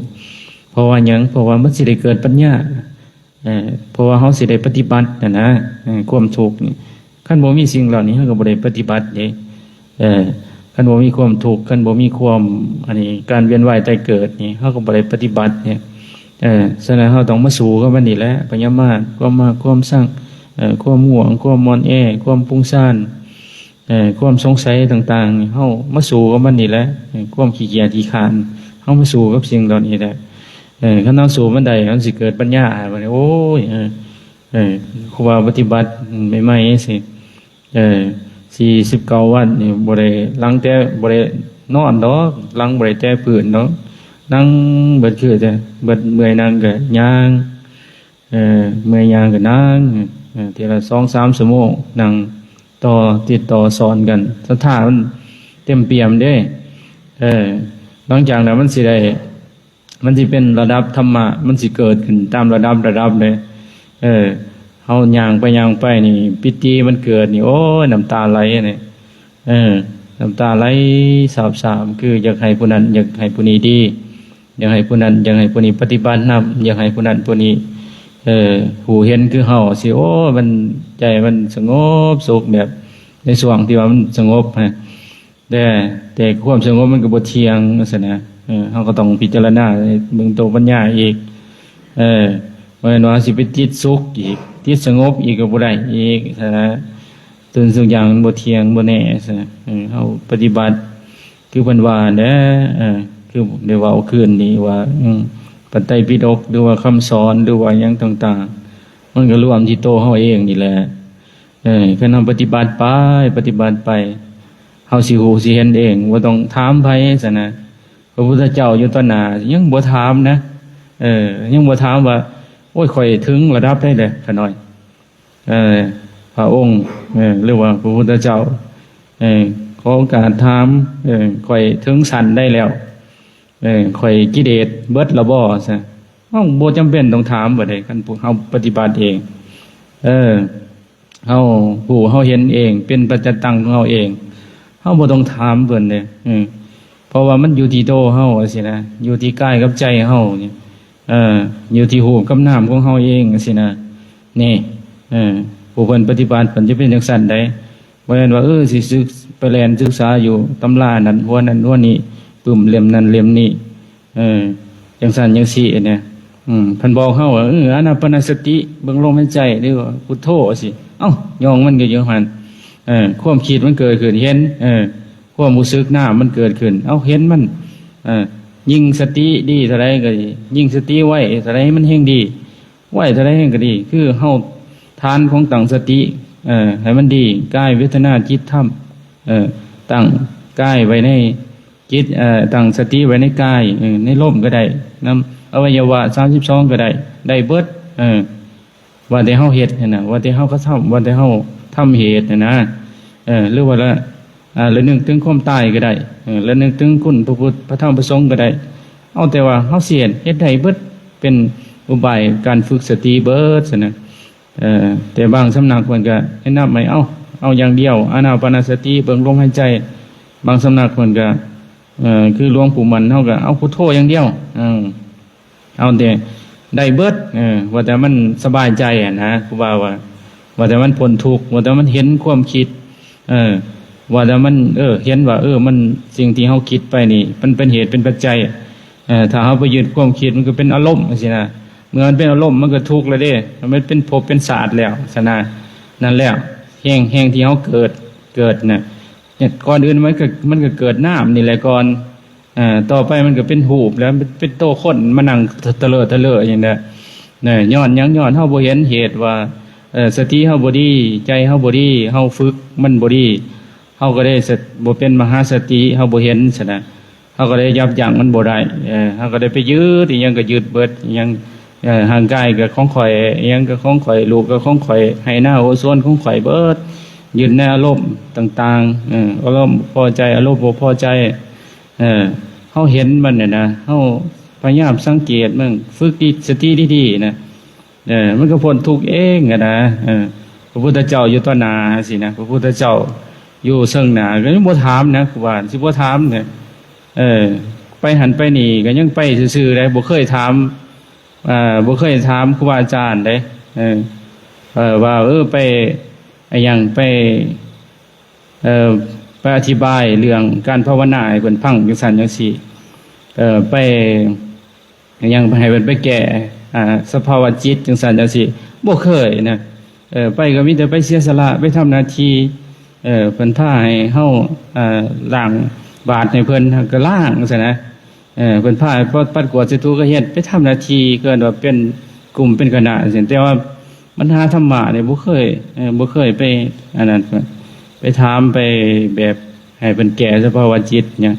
ເພາະວ່າຫຍັງ? ເພາະວ່າມັນຊິໄດ້ເກີດປັນຍາ ເອີ ເພາະວ່າເຮົາຊິໄດ້ປະຕິບັດຫັ້ນນະ ເອີ ຄວາມທຸກນີ້ ຄັນບໍ່ມີສິ່ງເຫຼົ່ານີ້ ເຮົາກໍບໍ່ໄດ້ປະຕິບັດເດ້ ເອີ ຄັນບໍ່ມີຄວາມທຸກ ຄັນບໍ່ມີຄວາມ ອັນນີ້ ການວຽນວ່າຍຕາຍເກີດນີ້ ເຮົາກໍບໍ່ໄດ້ປະຕິບັດເດ້ ເອີ ສະນັ້ນເຮົາຕ້ອງມາສູ້ກັບມັນນີ້ແຫຼະ ພະຍາມາດ ຄວາມມັກ ຄວາມຊັງ ເອີ ຄວາມຫວງ ຄວາມອ່ອນແອ ຄວາມປຸງຊານ ເອີ ຄວາມສົງໄສຕ່າງໆນີ້ ເຮົາມາສູ້ກັບມັນນີ້ແຫຼະ ເອີ ຄວາມຂີ້ຂຽດຂີ້ຄ້ານ ເຮົາມາສູ້ກັບສິ່ງເຫຼົ່ານີ້ແຫຼະ ເອີ ຄັນເຮົາສູ້ມັນໄດ້ ມັນຊິເກີດປັນຍາ ບາດນີ້ ໂອ້ຍ ເອີ ເອີ ຄູບາປະຕິບັດໃໝ່ໆ ຊີ້ ເອີ ສີ່ສິບເກົ້າວັນນີ້ ບໍ່ໄດ້ ຫຼັງແຕ່ ບໍ່ໄດ້ນອນດອກ ຫຼັງບໍ່ໄດ້ແຕະພື້ນດອກ ນັ່ງເບິດຄືແຕ່ ເບິດເມື່ອຍນັ່ງກໍຍ່າງ ເອີ ເມື່ອຍຍ່າງກໍນັ່ງ ເອີ ເທື່ອລະສອງສາມຊົ່ວໂມງ ນັ່ງຕໍ່ ຕິດຕໍ່ຊ້ອນກັນ ສັດທາມັນເຕັມປ່ຽມເດ້ ເອີ ຫຼັງຈາກນັ້ນມັນຊິໄດ້ ມັນຊິເປັນລະດັບທຳມະ ມັນຊິເກີດຂຶ້ນຕາມລະດັບ ລະດັບເດ້ ເອີ ເຮົາຍ່າງໄປຍ່າງໄປນີ້ ປີຕິມັນເກີດນີ້ ໂອ້ຍ ນ້ຳຕາໄຫຼນີ້ ເອີ ນ້ຳຕາໄຫຼຊາບຊາມ ຄືຢາກໃຫ້ຜູ້ນັ້ນ ຢາກໃຫ້ຜູ້ນີ້ດີ ຢາກໃຫ້ຜູ້ນັ້ນ ຢາກໃຫ້ຜູ້ນີ້ປະຕິບັດນຳ ຢາກໃຫ້ຜູ້ນັ້ນຜູ້ນີ້ ເອີ ຮູ້ເຫັນຄືເຮົາຊີ້ ໂອ້ ມັນ ໃຈມັນສະຫງົບສຸກ ແບບໃນຊ່ວງທີ່ວ່າມັນສະຫງົບຫັ້ນ ແຕ່ ແຕ່ຄວາມສະຫງົບມັນກໍບໍ່ທ່ຽງ ວ່າຊັ້ນນະ ເອີ ເຮົາກໍຕ້ອງພິຈາລະນາເບິ່ງໂຕປັນຍາອີກ ເອີ ບໍ່ແມ່ນວ່າເຮົາຊິໄປຕິດສຸກອີກ ຕິດສະຫງົບອີກກໍບໍ່ໄດ້ອີກ ວ່າຊັ້ນນະ ທຸກສິ່ງທຸກຢ່າງມັນບໍ່ທ່ຽງ ບໍ່ແນ່ ວ່າຊັ້ນນະ ເອີ ເຮົາປະຕິບັດ ຄືເພິ່ນວ່າແຫຼະ ເອີ ຄືໄດ້ເວົ້າຄືນນີ້ວ່າ ເອີ ພະໄຕປິດົກ ຫຼືວ່າຄຳສອນ ຫຼືວ່າຫຍັງຕ່າງໆ ມັນກໍລວມທີ່ໂຕເຮົາເອງນີ້ແຫຼະ ເອີ ຄັນເຮົາປະຕິບັດໄປ ປະຕິບັດໄປ ເຮົາຊິຮູ້ຊິເຫັນເອງ ບໍ່ຕ້ອງຖາມໃຜຊັ້ນນະ ພະພຸດທະເຈົ້າຢູ່ຕໍ່ໜ້າ ຍັງບໍ່ຖາມນະ ເອີ ຍັງບໍ່ຖາມວ່າ ໂອ້ຍ ຂ້ອຍເຖິງລະດັບໃດແລ້ວ ຂ້ານ້ອຍ ເອີ ພະອົງ ເອີ ຫຼືວ່າພະພຸດທະເຈົ້າ ເອີ ຂໍໂອກາດຖາມ ເອີ ຂ້ອຍເຖິງຊັ້ນໃດແລ້ວ ເອີ ຂ້ອຍກິເລດເບິດລະບໍ່? ຊັ້ນ ເຮົາບໍ່ຈຳເປັນຕ້ອງຖາມບໍ່ໄດ້ ຄັນພວກເຮົາປະຕິບັດເອງ ເອີ ເຮົາຮູ້ເຮົາເຫັນເອງ ເປັນປັດຈະຕັງຂອງເຮົາເອງ ເຮົາບໍ່ຕ້ອງຖາມເພິ່ນເດ້ ເອີ ເພາະວ່າມັນຢູ່ທີ່ໂຕເຮົາ ຈັ່ງຊີ້ນະ ຢູ່ທີ່ກາຍກັບໃຈເຮົານີ້ ເອີ ຢູ່ທີ່ຮູບກັບນາມຂອງເຮົາເອງ ຈັ່ງຊີ້ນະ. ນີ້ ເອີ ຜູ້ເພິ່ນປະຕິບັດເພິ່ນຈະເປັນຈັ່ງຊັ້ນໃດ໋. ບໍ່ແມ່ນວ່າ ເອີ ຊິສຶກ ໄປແລ່ນສຶກສາຢູ່ຕຳລານັ້ນ ຫົວນັ້ນຫົວນີ້ ປຶ້ມເຫຼັ້ມນັ້ນເຫຼັ້ມນີ້ ເອີ ຈັ່ງຊັ້ນຈັ່ງຊີ້ນະ. ອືມ ເພິ່ນບອກເຮົາວ່າ ເອີ ອານາປານະສະຕິ ເບິ່ງລົມຫາຍໃຈ ຫຼືວ່າພຸດໂທ ຈັ່ງຊີ້. ເອົ້າ ຍ່ອງມັນກໍຢູ່ຫັ້ນ ເອີ ຄວາມຄິດມັນເກີດຂຶ້ນ ເຫັນ ເອີ ຄວາມຮູ້ສຶກນາມມັນເກີດຂຶ້ນ ເອົາ ເຫັນມັນ ເອີ ຍິ່ງສະຕິດີເທົ່າໃດກໍດີ ຍິ່ງສະຕິໄວເທົ່າໃດມັນແຮ່ງດີ ໄວເທົ່າໃດແຮ່ງກໍດີ ຄືເຮົາ ຖານຂອງຕັ້ງສະຕິ ເອີ ໃຫ້ມັນດີ ກາຍ ເວທະນາ ຈິດ ທຳ ເອີ ຕັ້ງກາຍໄວ້ໃນຈິດ ເອີ ຕັ້ງສະຕິໄວ້ໃນກາຍ ເອີ ໃນລົມກໍໄດ້ ນຳອະໄວຍະວະສາມສິບສອງກໍໄດ້ ໄດ້ເບິດ ເອີ ວ່າແຕ່ເຮົາເຮັດຫັ້ນນະ ວ່າແຕ່ເຮົາກະທຳ ວ່າແຕ່ເຮົາທຳເຫດຫັ້ນນະ ເອີ ຫຼືວ່າລະ ອ່າ ລະນຶກເຖິງຄວາມຕາຍກໍໄດ້ ເອີ ລະນຶກເຖິງຄຸນພະພຸດ ພະທຳ ພະສົງກໍໄດ້ ເອົາແຕ່ວ່າເຮົາຊິເຮັດ ເຮັດໄດ້ເບິດ ເປັນອຸບາຍການຝຶກສະຕິເບິດຊັ້ນນະ. ເອີ ແຕ່ບາງສຳນັກເພິ່ນກໍແນະນຳໃຫ້ເອົາ ເອົາຢ່າງດຽວ ອານາປານະສະຕິ ເບິ່ງລົມຫາຍໃຈ ບາງສຳນັກເພິ່ນກໍ ເອີ ຄືຫຼວງປູ່ໝັ້ນເຮົາກໍເອົາພຸດໂທຢ່າງດຽວ ເອີ ເອົາແຕ່ໄດ້ເບິດ ເອີ ວ່າແຕ່ມັນສະບາຍໃຈຫັ້ນນະ ຄູບາວ່າ ວ່າແຕ່ມັນພົ້ນທຸກ ວ່າແຕ່ມັນເຫັນຄວາມຄິດ ເອີ ວ່າແຕ່ມັນ ເອີ ເຫັນວ່າ ເອີ ມັນ ສິ່ງທີ່ເຮົາຄິດໄປນີ້ ມັນເປັນເຫດເປັນປັດໄຈ ເອີ ຖ້າເຮົາໄປຍຶດຄວາມຄິດ ມັນກໍເປັນອາລົມຈັ່ງຊີ້ນະ ເມື່ອມັນເປັນອາລົມ ມັນກໍທຸກແລ້ວເດ້ ມັນເປັນພົບເປັນຊາດແລ້ວຊັ້ນນະ. ນັ້ນແຫຼະ ແຮງ ແຮງທີ່ເຮົາເກີດ ເກີດນະ ກ່ອນອື່ນມັນກໍ ມັນກໍເກີດນາມນີ້ແຫຼະກ່ອນ ເອີ ຕໍ່ໄປມັນກໍເປັນຮູບແລ້ວ ເປັນ ເປັນໂຕຄົນມານັ່ງທະເລີທະເລີຢູ່ນີ້ແຫຼະ. ຍ້ອນຫຍັງ? ຍ້ອນເຮົາບໍ່ເຫັນເຫດວ່າ ເອີ ສະຕິເຮົາບໍ່ດີ ໃຈເຮົາບໍ່ດີ ເຮົາຝຶກມັນບໍ່ດີ ເຮົາກໍໄດ້ສະ ບໍ່ເປັນມະຫາສະຕິ ເຮົາບໍ່ເຫັນຊັ້ນນະ ເຮົາກໍໄດ້ຢັບຢັ້ງມັນບໍ່ໄດ້ ເອີ ເຮົາກໍໄດ້ໄປຍຶດ ອີ່ຫຍັງກໍຍຶດເບິດ ອີ່ຫຍັງ ເອີ ຮ່າງກາຍກໍຂອງຂ້ອຍ ອີ່ຫຍັງກໍຂອງຂ້ອຍ ລູກກໍຂອງຂ້ອຍ ໄຮ່ນາໂອສວນຂອງຂ້ອຍເບິດ ຍຶດໃນອາລົມຕ່າງໆ ເອີ ອາລົມພໍໃຈ ອາລົມບໍ່ພໍໃຈ ເອີ ເຮົາເຫັນມັນນີ້ນະ ເຮົາພະຍາຍາມສັງເກດເບິ່ງ ຝຶກສະຕິດີໆນະ ເອີ ມັນກໍພົ້ນທຸກເອງຫັ້ນນະ ເອີ ພະພຸດທະເຈົ້າຢູ່ຕໍ່ໜ້າຊີ້ນະ ພະພຸດທະເຈົ້າຢູ່ເຊິ່ງໜ້າກໍຍັງບໍ່ຖາມນະ ຄູບາຊິບໍ່ຖາມນະ ເອີ ໄປຫັ້ນໄປນີ້ກໍຍັງໄປຊື່ໆໃດ໋ ບໍ່ເຄີຍຖາມ ເອີ ບໍ່ເຄີຍຖາມຄູບາອາຈານເດ້ ເອີ ເອີ ວ່າ ເອີ ໄປ ອາຫຍັງ ໄປ ເອີ ໄປອະທິບາຍເລື່ອງການພາວະນາໃຫ້ເພິ່ນຟັງຈັ່ງຊັ້ນຈັ່ງຊີ້ ເອີ ໄປ ຫຍັງ ໃຫ້ເພິ່ນໄປແກ້ ອ່າ ສະພາວະຈິດຈັ່ງຊັ້ນຈັ່ງຊີ້ ບໍ່ເຄີຍນະ ເອີ ໄປກໍມີແຕ່ໄປເສຍສະຫຼະ ໄປທຳໜ້າທີ່ ເອີ ເພິ່ນພາໃຫ້ເຮົາ ເອີ ລ້າງບາດໃຫ້ເພິ່ນ ເຮົາກໍລ້າງຊັ້ນນະ ເອີ ເພິ່ນພາໃຫ້ປັດກວາດເຊັດຖູກໍເຮັດ ໄປທຳໜ້າທີ່ ເອີ້ນວ່າເປັນກຸ່ມເປັນຄະນະຈັ່ງຊີ້ ແຕ່ວ່າບັນຫາທຳມະນີ້ບໍ່ເຄີຍ ເອີ ບໍ່ເຄີຍໄປອັນນັ້ນ ໄປຖາມ ໄປແບບໃຫ້ເພິ່ນແກ້ສະພາວະຈິດຫຍັງ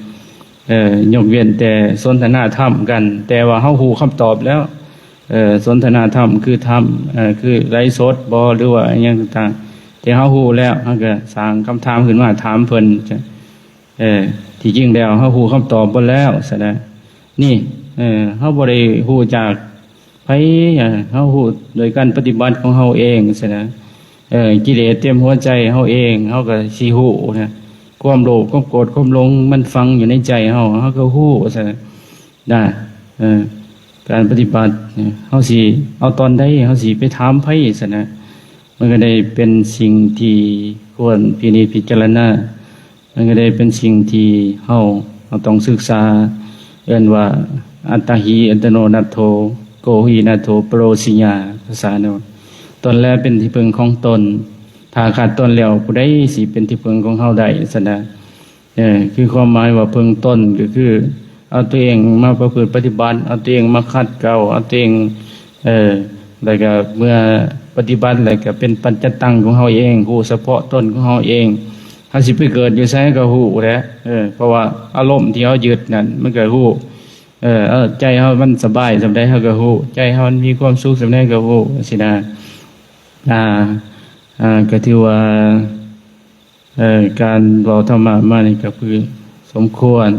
ເອີ ຍົກເວັ້ນແຕ່ສົນທະນາທຳກັນ ແຕ່ວ່າເຮົາຮູ້ຄຳຕອບແລ້ວ ເອີ ສົນທະນາທຳຄືທຳ ເອີ ຄືໄລສົດບໍ ຫຼືວ່າອີ່ຫຍັງຕ່າງໆ ທີ່ເຮົາຮູ້ແລ້ວ ເຮົາກໍສ້າງຄຳຖາມຂຶ້ນມາຖາມເພິ່ນ ເອີ ທີ່ຈິງແລ້ວເຮົາຮູ້ຄຳຕອບເບິດແລ້ວຊັ້ນນະ ນີ້ ເອີ ເຮົາບໍ່ໄດ້ຮູ້ຈາກໃຜ ເຮົາຮູ້ໂດຍການປະຕິບັດຂອງເຮົາເອງຊັ້ນນະ ເອີ ກິເລດເຕັມຫົວໃຈເຮົາເອງ ເຮົາກໍຊິຮູ້ນະ ຄວາມໂລບ ຄວາມໂກດ ຄວາມຫຼົງ ມັນຝັງຢູ່ໃນໃຈເຮົາ ເຮົາກໍຮູ້ຊັ້ນນະ ນະ ເອີ ການປະຕິບັດນີ້ ເຮົາຊິເອົາຕອນໃດ ເຮົາຊິໄປຖາມໃຜຊັ້ນນະ ມັນກໍໄດ້ເປັນສິ່ງທີ່ຄວນພິນິດພິຈາລະນາ ມັນກໍໄດ້ເປັນສິ່ງທີ່ເຮົາ ເຮົາຕ້ອງສຶກສາ ເອີ້ນວ່າ ອັດຕະຫິ ອັດຕະໂນ ນັດໂທ ໂກຫິ ນັດໂທ ປະໂລສິຍາ ພາສາໂນນ ຕົນແລເປັນທີ່ເພິ່ງຂອງຕົນ ຖ້າຂາດຕົນແລ້ວ ຜູ້ໃດຊິເປັນທີ່ເພິ່ງຂອງເຮົາໄດ້ຊັ້ນນະ ເອີ ຄືຄວາມໝາຍວ່າເພິ່ງຕົນ ກໍຄືເອົາຕົວເອງມາປະພຶດປະຕິບັດ ເອົາຕົວເອງມາຂັດເກົາ ເອົາຕົວເອງ ເອີ ແລ້ວກໍເມື່ອປະຕິບັດແລ້ວກໍເປັນປັດຈະຕັງຂອງເຮົາເອງ ຮູ້ສະເພາະຕົນຂອງເຮົາເອງ ເຮົາຊິໄປເກີດຢູ່ໃສກໍຮູ້ແຫຼະ ເອີ ເພາະວ່າອາລົມທີ່ເຮົາຍຶດນັ້ນ ມັນກໍຮູ້ ເອີ ເອີ ໃຈເຮົາມັນສະບາຍສ່ຳໃດເຮົາກໍຮູ້ ໃຈເຮົາມັນມີຄວາມສຸກສ່ຳໃດກໍຮູ້ ຈັ່ງຊີ້ນະ ອ່າ ອ່າ ກໍຖືວ່າ ເອີ ການເວົ້າທຳມະມານີ້ກໍຄືສົມຄວນ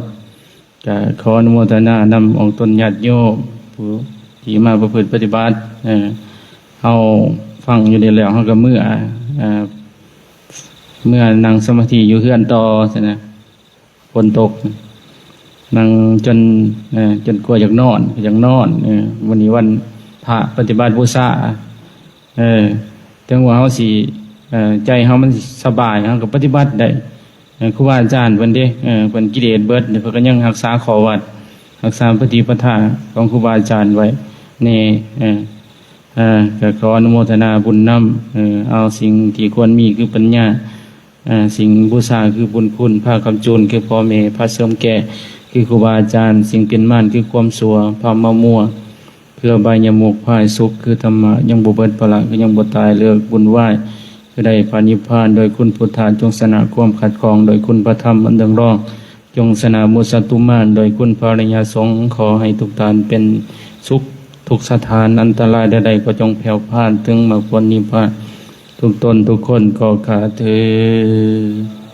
ກໍຂໍອະນຸໂມທະນານຳອອກຕົນຍາດໂຍມຜູ້ທີ່ມາປະພຶດປະຕິບັດ ເອີ ເຮົາຟັງຢູ່ນີ້ແລ້ວ ເຮົາກໍເມືອ ເອີ ເມືອນັ່ງສະມາທິຢູ່ເຮືອນຕໍ່ຊັ້ນນະ. ຝົນຕົກ ນັ່ງຈົນ ເອີ ຈົນກວ່າຢາກນອນ ກໍຢາກນອນ. ເອີ ມື້ນີ້ວັນພະປະຕິບັດບູຊາ. ເອີ ເຖິງວ່າເຮົາຊິ ເອີ ໃຈເຮົາມັນສະບາຍ ເຮົາກໍປະຕິບັດໄດ້. ເອີ ຄູບາອາຈານເພິ່ນເດ້ ເອີ ເພິ່ນກິເລດເບິດ ເພິ່ນກໍຍັງຮັກສາຂໍ້ວັດ ຮັກສາປະຕິປະທາຂອງຄູບາອາຈານໄວ້ແນ່. ເອີ ເອີ ກໍຂໍອະນຸໂມທະນາບຸນນຳ. ເອີ ເອົາສິ່ງທີ່ຄວນມີຄືປັນຍາ ເອີ ສິ່ງບູຊາຄືບຸນຄຸນ, ຜ້າຄຳຈູນຄືພໍ່ແມ່, ຜ້າເສີມແກ້ຄືຄູບາອາຈານ, ສິ່ງປິ່ນມ່ານຄືຄວາມຊົ່ວ, ຜ້າມາມົວຄືອະບາຍຍະມຸກ, ຜ້າສຸກຄືທຳມະຍັງບໍ່ເບິດ, ພະລະຄືຍັງບໍ່ຕາຍ, ເລີກວຸ້ນວາຍຄືໄດ້ພະນິບພານ. ໂດຍຄຸນພຸດທະ ຈົ່ງຊະນະຄວາມຂັດຂ້ອງ, ໂດຍຄຸນພະທຳອັນເລື່ອງລອງ ຈົ່ງຊະນະມຸສັດຕຸມານ. ໂດຍຄຸນພະລິຍະສົງ ຂໍໃຫ້ທຸກທ່ານເປັນສຸກທຸກສະຖານ, ອັນຕະລາຍໃດໆກໍຈົ່ງແຜ່ວຜ່ານເຖິງມາກຜົນນິບພານ ທຸກຕົນທຸກຄົນກໍຂ້າເທີດ.